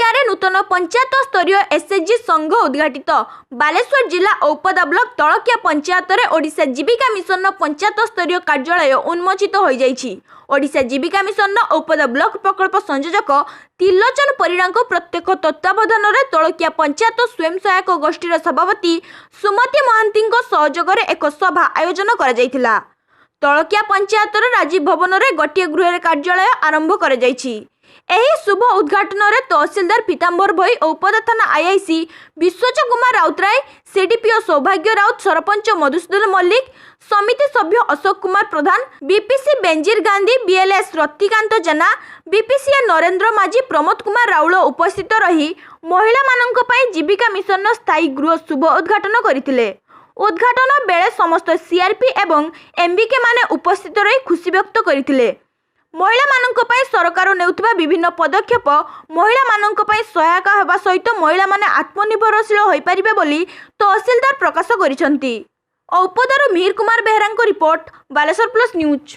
ତଳକିଆରେ ନୂତନ ପଞ୍ଚାୟତ ସ୍ତରୀୟ ଏସ୍ଏଚ୍ଜି ସଂଘ ଉଦ୍ଘାଟିତ। ବାଲେଶ୍ୱର ଜିଲ୍ଲା ଔପଦା ବ୍ଲକ ତଳକିଆ ପଞ୍ଚାୟତରେ ଓଡ଼ିଶା ଜୀବିକା ମିଶନର ପଞ୍ଚାୟତ ସ୍ତରୀୟ କାର୍ଯ୍ୟାଳୟ ଉନ୍ମୋଚିତ ହୋଇଯାଇଛି। ଓଡ଼ିଶା ଜୀବିକା ମିଶନର ଔପଦା ବ୍ଲକ ପ୍ରକଳ୍ପ ସଂଯୋଜକ ତ୍ରିଲୋଚନ ପରିଡ଼ାଙ୍କ ପ୍ରତ୍ୟକ୍ଷ ତତ୍ତ୍ୱାବଧାନରେ ତଳକିଆ ପଞ୍ଚାୟତ ସ୍ୱୟଂ ସହାୟକ ଗୋଷ୍ଠୀର ସଭାପତି ସୁମତି ମହାନ୍ତିଙ୍କ ସହଯୋଗରେ ଏକ ସଭା ଆୟୋଜନ କରାଯାଇଥିଲା। ତଳକିଆ ପଞ୍ଚାୟତର ରାଜୀବ ଭବନରେ ଗୋଟିଏ ଗୃହରେ କାର୍ଯ୍ୟାଳୟ ଆରମ୍ଭ କରାଯାଇଛି। ଏହି ଶୁଭ ଉଦ୍ଘାଟନରେ ତହସିଲଦାର ପୀତାମ୍ବର ଭୋଇ, ଔପଦା ଥାନା ଆଇଆଇସି ବିଶ୍ୱଜ କୁମାର ରାଉତରାୟ, ସିଡିପିଓ ସୌଭାଗ୍ୟ ରାଉତ, ସରପଞ୍ଚ ମଧୁସୂଦନ ମଲ୍ଲିକ, ସମିତି ସଭ୍ୟ Ashok Kumar Pradhan, BPC ବେଞ୍ଜିର Gandhi, BLS Ratikanta Jena, BPCA Narendra Majhi, Pramod Kumar Raul ଉପସ୍ଥିତ ରହି ମହିଳାମାନଙ୍କ ପାଇଁ ଜୀବିକା ମିଶନର ସ୍ଥାୟୀ ଗୃହ ଶୁଭ ଉଦ୍ଘାଟନ କରିଥିଲେ। ଉଦ୍ଘାଟନ ବେଳେ ସମସ୍ତ ସିଆର୍ପି ଏବଂ ଏମ୍ବିକେ ମାନେ ଉପସ୍ଥିତ ରହି ଖୁସି ବ୍ୟକ୍ତ କରିଥିଲେ। ମହିଳାମାନଙ୍କ ପାଇଁ ସରକାର ନେଉଥିବା ବିଭିନ୍ନ ପଦକ୍ଷେପ ମହିଳାମାନଙ୍କ ପାଇଁ ସହାୟକ ହେବା ସହିତ ମହିଳାମାନେ ଆତ୍ମନିର୍ଭରଶୀଳ ହୋଇପାରିବେ ବୋଲି ତହସିଲଦାର ପ୍ରକାଶ କରିଛନ୍ତି। ଔପଦାରୁ ମିହିର କୁମାର ବେହେରାଙ୍କ ରିପୋର୍ଟ, ବାଲେଶ୍ୱର ପ୍ଲସ୍ ନ୍ୟୁଜ୍।